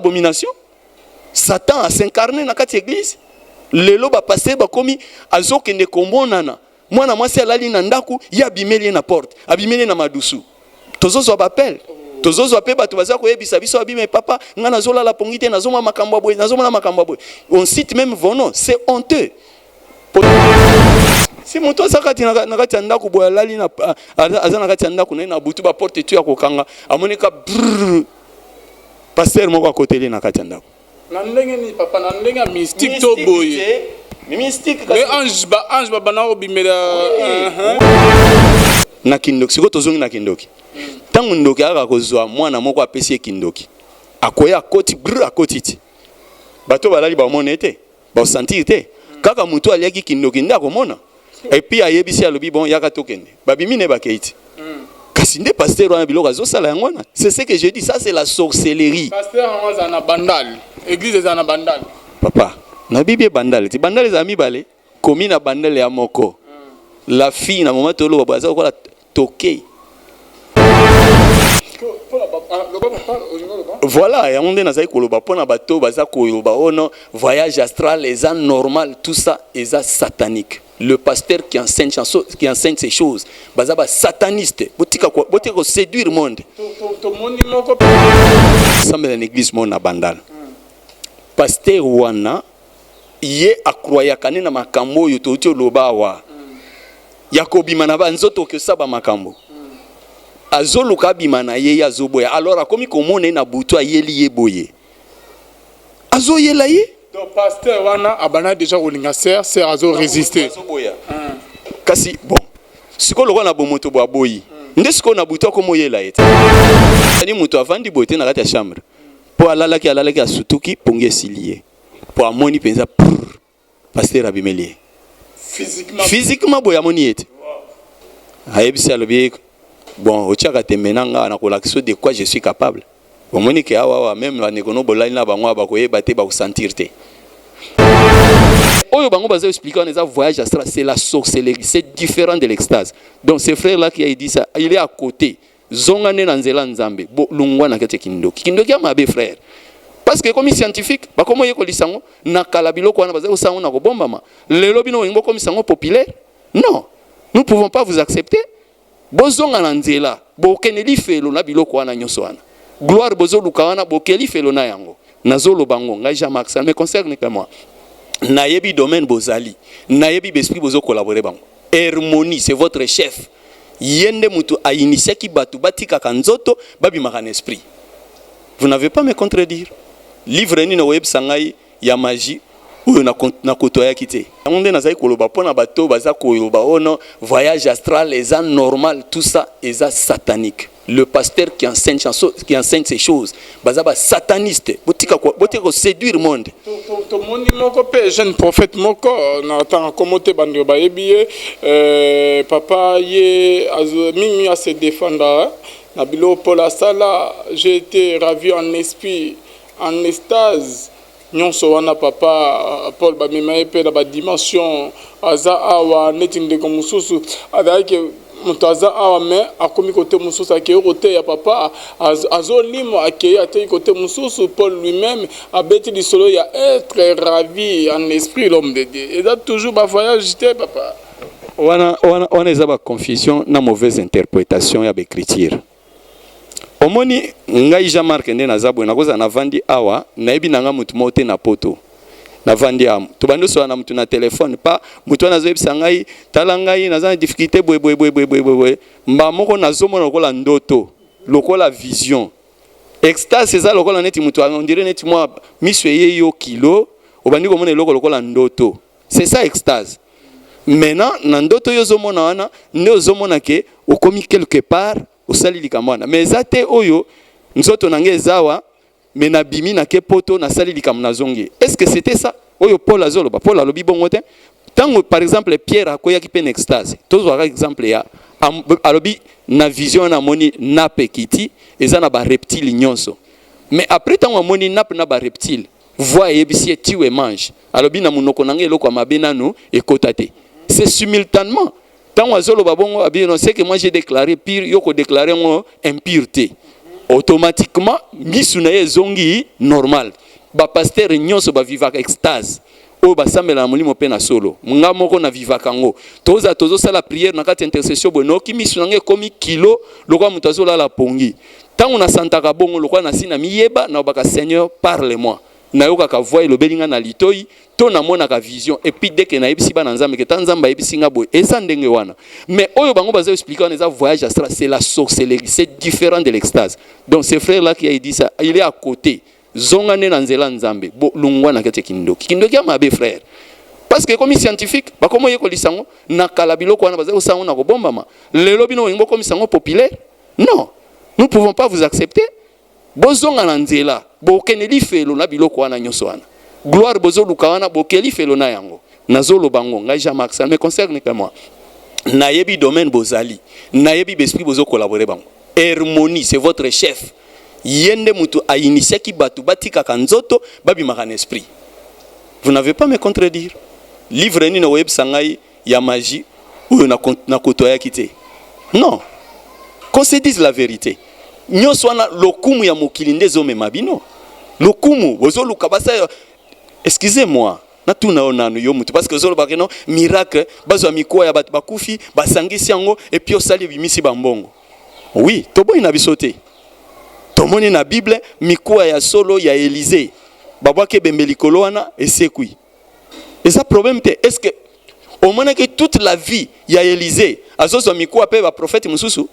Abomination, Satan as'incarne na kati ya église. Lelo bapasteur bakomi, azokende komonana mwana mwasi alali na ndako, ye abimeli ye na porte, abimeli ye na madusu. Tozozwa baappel, tozozwa mpe bato baza koyebisa biso abime: "Papa, ngai nazolala pongi te, nazomona makambo ya boye, nazomona makambo ya boye." On cite même vos noms, c'est honteux. Si moto aza kati na kati ya ndako boye, alali, aza na kati ya ndako na ye na butu, baporte tu ya kokanga, amoni ka brrr, pasteur moko akoteli na kati ya ndako. Na ndenge nini, papa? Na ndenge ya mystique to boye? Mystique. Mais ange, ba ange babanda kobimela. Na kindoki. Sikoyo tozongi na kindoki. Ntango ndoki ayaka kozwa mwana moko, apesi ye kindoki, akoya, akoti, brr, akoti ti bato balali, bamona ete baosentir te. Kaka motu aliaki kindoki nde akomona. Et puis ayebisi, alobi: "Bon, yaka tokende." Babimi ne, bakei ti. Kasi nde pasteur wana, biloko azosala yango wana, c'est ce que je dis, ça c'est la sorcellerie. Pasteur yango azala na Bandal, église ezala na Bandal? Papa, nabibi Bandal ti Bandal ezala mibale, komi na Bandal ya moko. La fille, na moment toloba boye, aza lokola toke. Voilà, yango nde nazali koloba mpona bato baza koloba: "Oh non, voyage astral eza normal." Tout ça eza satanique. Le pasteur qui enseigne ces choses, baza basataniste. Botika botika koséduire monde. Tomoni moko. Sambela na église moko na Bandala. Pasteur wana, ye acroyaka nde na makambo oyo touti oloba awa, ya kobima na banzoto, okosaba makambo. Azoluka abima na ye, ye azoboya. Alors akomi komona ye na butu, ayeli ye boye, azoyela ye. Donc pasteur wana abanda déjà kolinga sœur, sœur azo résister. Azoboya. Kasi bon, sikoyo lokola na bomoto bwa boyi nde sikoyo na butu akomoyela ye te. Ani moto avandi boye te na kati ya chambre, mpo alalaki, alalaki, asutuki, pongi esili ye, mpo amoni mpenza prr, pasteur abimeli ye. Physiquement? Physiquement boye, amoni ye te. Ayebisi, alobi: "Bon, otiaka tembe na nga, nakolakisa de quoi je suis capable. Omoni ke awa awa, même bandeko no bolali na bango awa, bakoyeba te, bakosentir te." Oyo bango baza expliquer wana eza voyage astral, c'est la sorcellerie, c'est différent de l'extase. Donc ce frère là qui a dit ça, il est à côté. Zonga nde na nzela Nzambe, longwa na kati ya kindoki. Kindoki ya mabe, frère, parce que ekomi scientifique, bakomi oyekolisa yango. Na kala, biloko wana bazali kosala yango na kobombama. Lelo bino bolingi bokomisa yango populaire. Non, nous pouvons pas vous accepter. Bozonga na nzela, bokende lifelo na biloko wana nyonso wana. Gloire bozoluka wana, bokeli lifelo na yango. Nazoloba ngo ngai Jean Marc, ça me concerne que moi. Nayebi domaine bozali, nayebi baesprit bozocollaborer bango. Harmonie, c'est votre chef. Ye nde moto ainitiaki bato batikaka nzoto, babimaka na esprit. Vous n'avez pas me contredire. Livre nini okoyebisa ngai ya magie oyo nakotoyaki te? Yango nde nazali koloba mpona bato baza koloba: "Oh non, voyage astral eza normal." Tout ça eza satanique. Le pasteur qui enseigne ces choses, baza basataniste. Botika botika koséduire monde. Tomoni moko mpe jeune prophète moko, na ntanga komo te, bandeko bayebi ye. Papa, ye mingi ase défendre na biloko Paul asala: "J'ai été ravi en esprit, en extase." Nyonso wana, papa Paul, bamema ye mpe na badimension. Aza awa neti ndeko mosusu azalaki, moto aza awa, mais akomi kote mosusu, akei koteya. Papa azolimwa, akei atei kote mosusu. Paul lui-même abeti lisolo ya être ravi en esprit, l'homme de Dieu. Eza toujours bavoyage te, papa. Wana, wana, wana eza baconfusion na mauvaise interprétation ya baécriture. Omoni ngai Jean Marc nde naza boye, nakozala navandi awa, nayebi na nga motu moko te na Poto. Navandi awa, tobandi osola na motu na telefone pa motu wana azoyebisa ngai: "Tala, ngai naza na difficulté boye boye boye boye boye boye." Mba moko nazomona lokola ndoto, lokola vision. Extase eza lokola neti motu, on dirait neti mwa miso eye yo kilo, obandi komona eloko lokola ndoto. C'est ça, extase. Maintenant, na ndoto oyo ozomona wana nde ozomona ke okomi quelque part, osali likambo wana. Mais eza te oyo nzoto na ngai eza awa, mais nabimi, nake Poto, nasali likambo, nazongi. Est ce que c'était ça oyo Paul azoloba? Paul alobi bongo te. Ntango par exemple Pierre akweyaki mpe na extase, tozwaka exemple ya alobi na vision wana, amoni nappe ekiti, eza na bareptile nyonso. Mais après, ntango amoni nappe na bareptile, voix eyebisi ye: "Tue, mange." Alobi: "Na monoko na ngai eloko ya mabe nanu ekota te." C'est simultanément. Ntango azoloba bongo, abi: "Non, c'est que moi j'ai déclaré pur, yo kodéclare yango impur te." Automatiquement misu na ye ezongi normal. Bapasteur nyonso bavivaka extase oyo, basambela na molimo mpe na solo. Nga moko navivaka yango. Tozala tozosala prière na kati ya intercession boye, noki misu na nga ekomi kilo lokola moto azolala pongi. Ntango nasantaka bongo, lokola nasi na miyeba, nalobaka: "Seigneur, parle moi." Nayokaka voix elobeli nga na litoi to namonaka vision. Et puis dès que nayebisi bana Nzambe ke ta Nzambe ayebisi nga boye, eza ndenge wana. Mais oyo bango baza expliquer wana eza voyage astral, c'est la sorcellerie, c'est différent de l'extase. Donc ce frère là qui a dit ça, il est à côté. Zonga nde na nzela Nzambe, lungwa na kati ya kindoki. Kindoki ya mabe, frère, parce que ekomi scientifique. Bakomi oyekolisa yango. Na kala biloko wana bazali kosala yango na kobombama. Lelo bino bolingi bokomisa yango populaire. Non, nous pouvons pas vous accepter. Bozonga na nzela, bokende lifelo na biloko wana nyonso wana. Gloire bozoluka wana, bokende lifelo na yango. Nazoloba ngo ngai Jean Marc, ça me concerne que moi. Nayebi domaine bozali, nayebi baesprit bozocollaborer bango. Harmonie, c'est votre chef. Ye nde moto ainitiaki bato batikaka nzoto, babimaka na esprit. Vous n'avez pas me contredire. Livre nini oyebisa ngai ya magie oyo nakotoyaki te? Non, qu'on se dise la vérité. Nyonso wana lokumu ya mokili nde ezomema bino. Lokumu bozoluka basala. Excusez-moi, natuna yo nanu, yo mutu, parce que ozolobaka no miracle, bazwa mikuwa ya bato bakufi, basangisi yango, et puis osali, ebimisi bambongo. Oui, toboyi na biso te. Tomoni na Bible mikuwa ya solo ya Élisée, babwaki ebembe likolo wana, esekwi. Eza problème te. Est ce que omonaki toute la vie ya Élisée azozwa mikuwa mpe baprofete mosusu?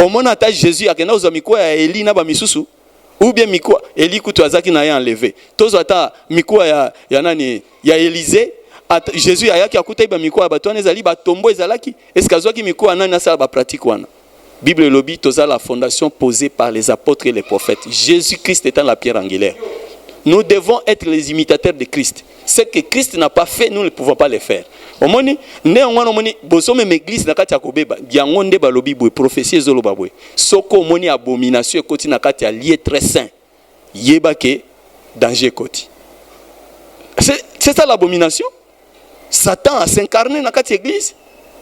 Omona ata Jésus akenda kozwa mikuwa ya Eli na bamisusu, ou bien mikuwa Eli kutu azalaki na ye enlevé? Tozwa ata mikuwa ya nani, ya Élisée. Ata Jésus ayaki, akutaki bamikuwa ya bato wana ezali batombo ezalaki. Est ce que azwaki mikuwa nani asala bapratique wana? Bible elobi toza la fondation posée par les apôtres et les prophètes, Jésus-Christ étant la pierre angulaire. Nous devons être les imitateurs de Christ. Ce que Christ n'a pas fait, nous ne pouvons pas le faire. Omoni nde yango wana, omoni bozomema église na kati ya kobeba. Yango nde balobi boye, prophétie ezoloba boye: soki omoni abomination ekoti na kati ya lieu très saint, yeba ke danger ekoti. C'est ça l'abomination. Satan as'incarne na kati ya église.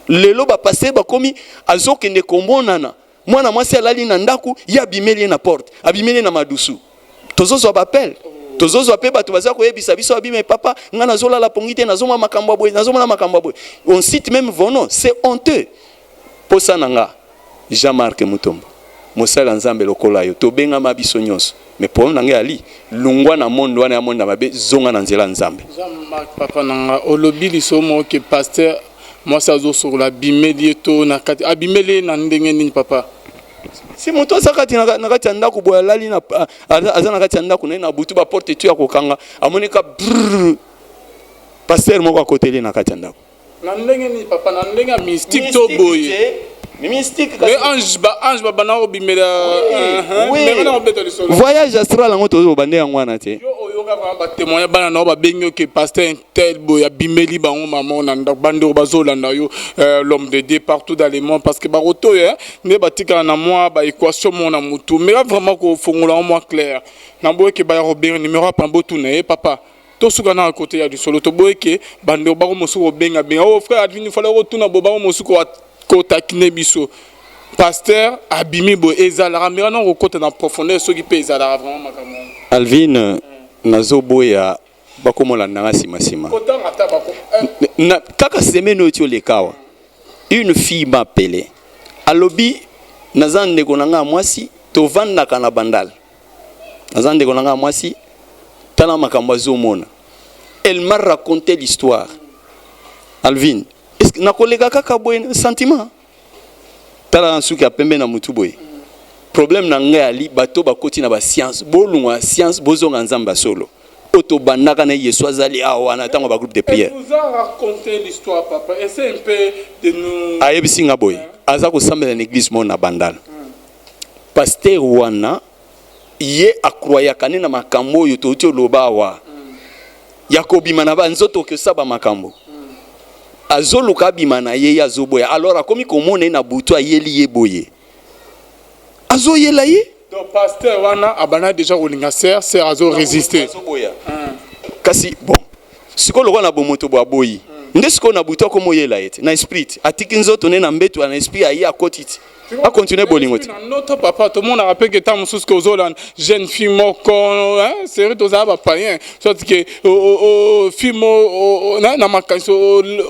Lelo bapasteur bakomi azokende komonana mwana mwasi alali na ndako, ye abimeli ye na porte, abimeli ye na madusu. Tozozwa baappel, tozozwa mpe bato baza koyebisa biso: "Abime papa, ngai nazolala pongi te, nazomona makambo ya boye, nazomona makambo ya boye." On cite même vos noms, c'est honteux. Posa na nga, Jean-Marc Mutombo, mosali ya Nzambe lokola yo, tobengama biso nyonso, mais problème na ngai ali lungwa na monde wana ya monde ya mabe, zonga na nzela ya Nzambe. Jean-Marc, papa na nga, olobi liso moko ke pasteur mwasi azosokola, abimeli ye to na kati, abimeli ye na ndenge nini, papa? Si moto aza kati na kati ya ndako boye, alali aza na kati ya ndako na ye na butu, baporte tu ya kokanga, amonika brrr, pasteur moko akoteli na kati ya ndako. Na ndenge nini, papa? Na ndenge ya mystique to boye? Mystique. Mais ange, ba ange babanda kobimela? Oui. Ndenge na kobeta lisolo. Voyage astral yango tozoloba nde yango wana te. Yo oyoka vraiment batémoigne, bana na yo babengi yo ke pasteur tel boye abimeli bango mama na ndako. Bandeko bazolanda yo, l'homme de Dieu partout dans le monde, parce que bakoto oyo nde batikala na mwa baéquation mo na motu. Mais vraiment kofongola yango mwa clair na boye ke baya kobenga numéro apa botuna ye. Papa, tosuka na kote ya lisolo. Toboye ke bandeko bako mosuku kobenga benga: "Oh frère Advini, fala kotuna bo." Bako mosuku kotakine biso: pasteur abimi boye, ezalaka meka na kokota na profondeur soki mpe ezalaka vraiment makambo yango. Alvin, nazoboya bakomolanda nga nsima nsima. Kotanga ata bako Kaka semaine oyo ti oleka awa, une fille m'appelait, alobi: "Naza ndeko na nga ya mwasi, tovandaka na Bandal, naza ndeko na nga ya mwasi, tala makambo azomona." Elle m'a raconté l'histoire. Alvin, est-ce que nakoleka kaka boye sentiment? Tala na suki ya pembe na mutu boye. Problème na ngai ali bato bakoti na bascience. Bolungwa ya science, bozonga Nzambe ya solo oyo tobandaka na Yesu azali awa na ntango ya bagroupe de prière. Elle vous a raconté l'histoire, papa. Essaie un peu de nous. Ayebisi nga boye: aza kosambela na église moko na Bandala. Pasteur wana, ye acroyaka nde na makambo oyo touti oloba awa ya kobima na banzoto, okosaba makambo. Azoluka abima na ye, ye azoboya. Alors akomi komona ye na butu, ayeli ye boye, azoyela ye. Donc, pasteur wana abana déjà kolinga sœur, sœur azo résister. Azoboya. Kasi bon, sikoyo lokola na bomoto bwa boyi nde sikoyo na butu akomoyela ye te na esprit te. Atiki nzoto nde na mbeto na esprit, aye akoti te. Acontinue bolingo te. Na ndoto, papa, tomonaka mpe ke ntango mosusu ke ozolanda jeune fille moko, hein, seri tozala bapayen, soit ke fille mo na makanisi,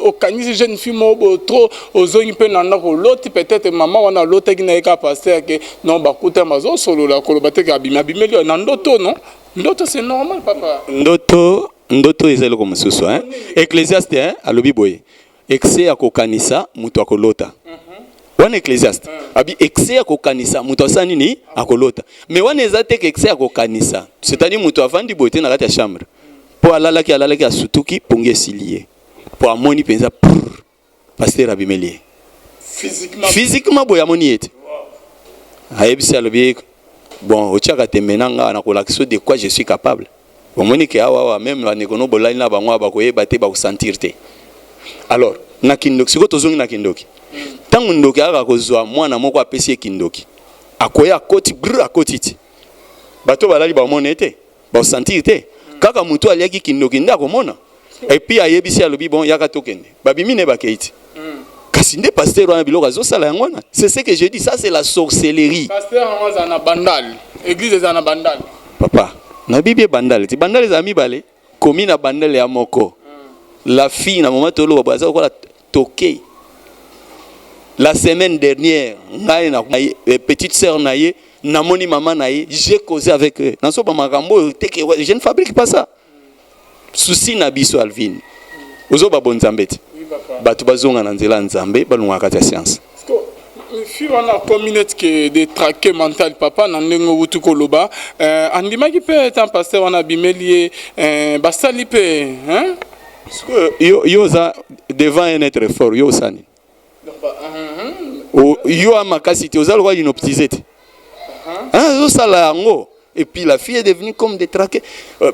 okanisi jeune fille moko boye trop, ozongi mpe na ndako, oloti peut-être mama wana alotaki na ye kaka pasteur ke non, bakuta bazosolola, koloba te ke abimi, abimeli na ndoto. Non, ndoto, c'est normal, papa. Ndoto, ndoto eza eloko mosusu, hein? Ecclésiaste, hein, alobi boye: excès ya kokanisa, moto akolota. Wana Ecclésiaste abi excès ya kokanisa, moto asala nini? Akolota. Mais wana eza te ke excès ya kokanisa, c'est-à-dire moto avandi boye te na kati ya chambre mpo alalaki, alalaki, asutuki, pongi esili ye mpo amoni mpenza pasteur abimeli ye. Physiquement? Physiquement boye, amoni ye te, ayebisi, alobi: "Bon, otiaka tembe na nga, nakolakisa de quoi je suis capable. Omoni ke awa awa même bandeko no bolali na bango awa bakoyeba te, bakosentir te." Alors na kindoki, sikoyo tozongi na kindoki. Ntango ndoki ayaka kozwa mwana moko, apesi ye kindoki, akoya, akoti brr, akoti ti bato balali, bamona ye te, bakosentir te. Kaka motu aliaki kindoki nde akomona. Et puis ayebisi, alobi: "Bon, yaka tokende." Babimi ne, bakei ti. Kasi nde pasteur wana, biloko azosala yango wana, c'est ce que je dis, ça c'est la sorcellerie. Pasteur yango azala na Bandal, église ezala na Bandal? Papa, nabibi Bandal ti Bandal ezala mibale, komi na Bandal ya moko. La fille, na moment toloba boye, aza lokola toke. La semaine dernière, ngai na petite sœur na ye, namoni mama na ye, j'ai causé avec eux. Nazoba makambo oyo te ke je ne fabrique pas ça. Souci na biso, Alvine, ozoba bonzambe te, bato bazonga na nzela ya Nzambe, balongaka kati ya science. Fille wana akomi neti ke détraqué mental, papa, na ndenge owuti koloba. Andimaki mpe eta pasteur wana abimeli ye, basali mpe, hein? Yo, yo oza devant un être fort, yo osani yo a makasi te, oza lokola hypnotisé te, azosala yango. Et puis la fille est devenue comme détraquée.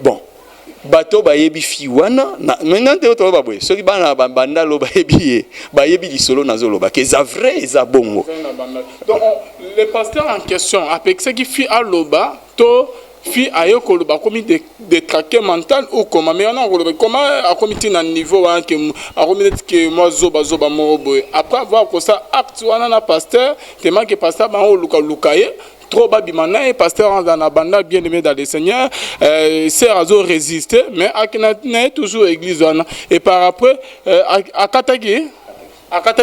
Bon, bato bayebi fille wana maintenant te, toloba boye, soki bana Bandalo bayebi ye, bayebi lisolo nazoloba ke eza vrai, eza bongo. Donc le pasteur en question apekisaki fille aloba to fille aye koloba akomi détraqué mental ou comment? Mais wana koloba comment akomi ntina niveau wana ke akomi neti ke mwa zobazoba moko boye, après avoir kosala acte wana na pasteur, tellement ke pasteur bango olukaluka ye trop, babima na ye. Pasteur aza na banda, bien aimé dans le Seigneur, sœur azo résister, mais akenda na ye toujours église wana. Et par après, akataki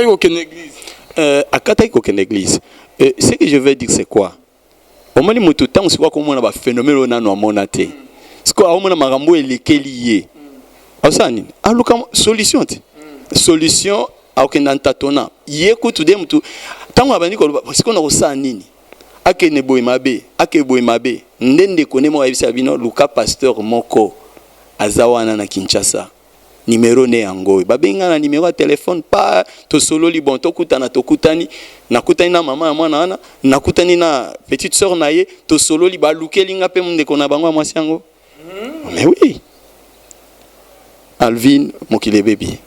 kokende église. Akataki kokende église. Ce que je veux dire, c'est quoi? Omoni motu, ntango sikoyo akomona baphénomène oyo nano amona te, sikoyo aomona makambo elekeli ye, asala nini? Aluka solution te, solution akokenda ntatona ye kutu de motu. Ntango abandi koloba sikoyo na kosala nini, akende boye mabe, ake boye mabe, nde ndeko nde moko ayebisa bino: "Luka pasteur moko aza wana na Kinshasa, nimero ne yango oyo." Babenga na nimero ya telefone pa, tosololi, bon, tokutana. Tokutani, nakutani na mama ya mwana wana, nakutani na petite sœur na ye, tosololi, balukeli nga mpe ndeko na bango ya mwasi yango. Mais oui, Alvin, mokili ebebi.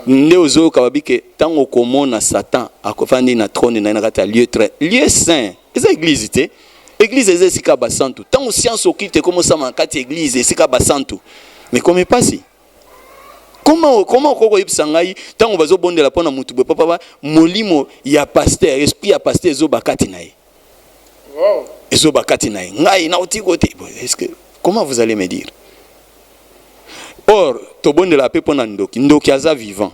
Nde ozoyoka babi ke ntango okomona Satan akofandi na trône na ye na kati ya lieu très lieu saint, eza église te. Église eza esika basantu. Ntango science occulte ekomosama na kati ya église, esika basantu, mais komi mpasi. Comment okoki koyebisa ngai, ntango bazobondela mpo na motu boye, papa, molimo ya pasteur, esprit ya pasteur ezoba kati na ye, ezoba kati na ye, ngai nauti kote? Est-ce que, comment vous allez me dire? Or tobondela mpe mpo na ndoki. Ndoki aza vivant,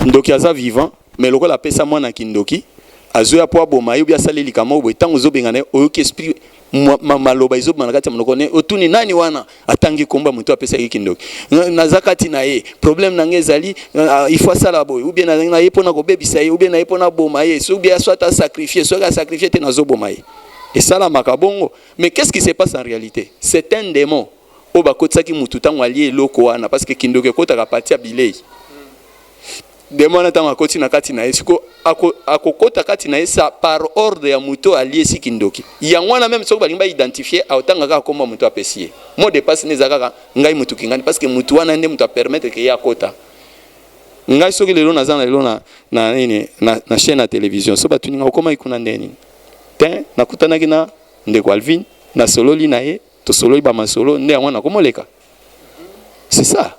ndoki aza vivant, mais lokola apesa mwana kindoki, azoya mpo aboma ye, obi asali likambo boye. Ntango ozobengana ye, oyoki esprit, maloba ezobima na kati ya monoko ne, otuni nani wana, atangi komba moto apesaki kindoki: "Naza kati na ye, problème na ngai ezali, il faut asala boye, ou bien na ye mpona kobebisa ye, ou bien na ye mpona aboma ye, ou bien soit asacrifie, soki asacrifie te, nazoboma ye." Esalamaka bongo. Mais qu'est-ce qui se passe en réalité? C'est un démon oyo bakotisaki mutu ntango alie eloko wana, parce que kindoki ekotaka partie ya bilei. Démon wana, ntango akoti na kati na ye, siko akokota kati na ye sa par ordre ya moto aliesi kindoki yango wana. Même soki balingi baidentifie, aotanga kaka komba moto apesi ye mot de passe, nde eza kaka "ngai motu kingani", parce que motu wana nde moto apermettre ke ye akota. Ngai soki lelo naza na lelo na nini, na chaîne ya télévision, so batuni nga: "Okomaki kuna nde nini?" Te, nakutanaki na ndeko Alvin, nasololi na ye, tosololi bamasolo, nde yango nakomoleka. C'est ça.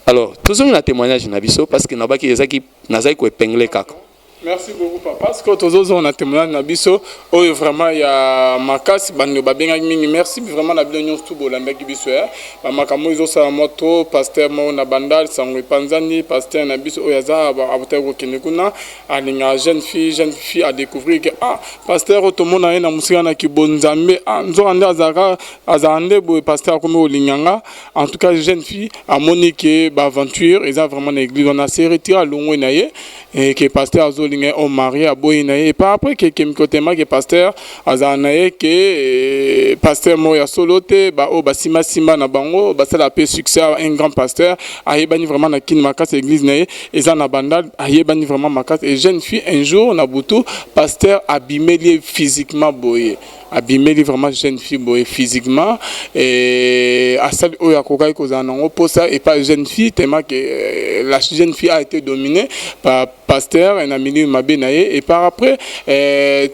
Alors tozongi na témoignage na biso, parce que nabaki ezaki, nazali koépingler kaka. Merci beaucoup papa. Parce que tozozonga na témoignage na biso oyo vraiment ya makasi, bandeko babengaki mingi. Merci vraiment na bino nyonso tu bolandaki biso ya bamakambo oyo ezosala mwa trop. Pasteur moko na Bandal, sango epanzani, pasteur na biso oyo aza abotaki kokende kuna, alingaka jeune fille. Jeune fille adécouvrir ke ah, pasteur oyo tomona ye na mosika na kibonzambe, ah, nzoka nde azalaka, azala nde boye. Pasteur akomi kolinga nga. En tout cas, jeune fille amoni ke baaventure eza vraiment na église wana, se retire, alongwe na ye ke pasteur azolinga ye homme marié, aboyi na ye. Et par après ke kemi kotema ke pasteur azala na ye ke pasteur moko ya solo te, baoyo basimbasimba na bango basala mpe succès. Un grand pasteur ayebani vraiment na Kini makasi, église na ye eza na Bandal, ayebani vraiment makasi. Et jeune fille, un jour na butu, pasteur abimeli ye physiquement boye, abimeli vraiment jeune fille boye physiquement et asali oyo akokaki kozala nango mposa epa jeune fille, tellement que la jeune fille a été dominée par pasteur na milimo mabe na ye. Et par après,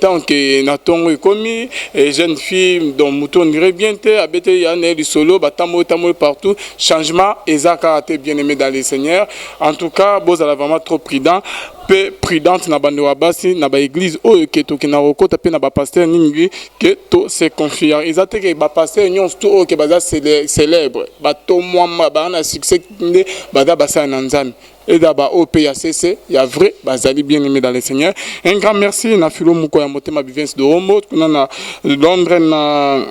tant que na ntongo ekomi, jeune fille donc motu on dirait bien te, abeteli ya na ye lisolo, batamboli tamboli partout, changement eza kaka te. Bien aimé dans le Seigneur, en tout cas bozala vraiment trop prudent mpe prudente na bandeko ya basi na baéglise oyo ke tokenda kokota mpe na bapasteur mingi ke to se confier. Eza te ke bapasteur nyonso to oyo ke baza célèbre, batomwama, baza na succès nde baza basala na Nzambe. Eza baoyo mpe ya sese ya vrai bazali. Bien aimé dans le Seigneur, un grand merci na filo moko ya motema, Bivens de Rombo kuna na Londres, na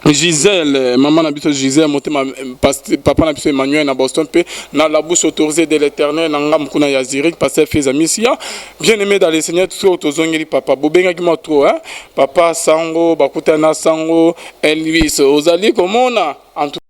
Gisèle, maman na biso Gisèle motema, papa na biso Emmanuel na Boston, mpe na la bouche autorisée de l'Éternel na ngambo kuna ya Zurich, pasteur Feza Misia. Bien aimé dans le Seigneur, soki tozongeli papa, bobengaki mwa trop, hein? Papa sango bakutana na sango Elvis, ozali komona en tout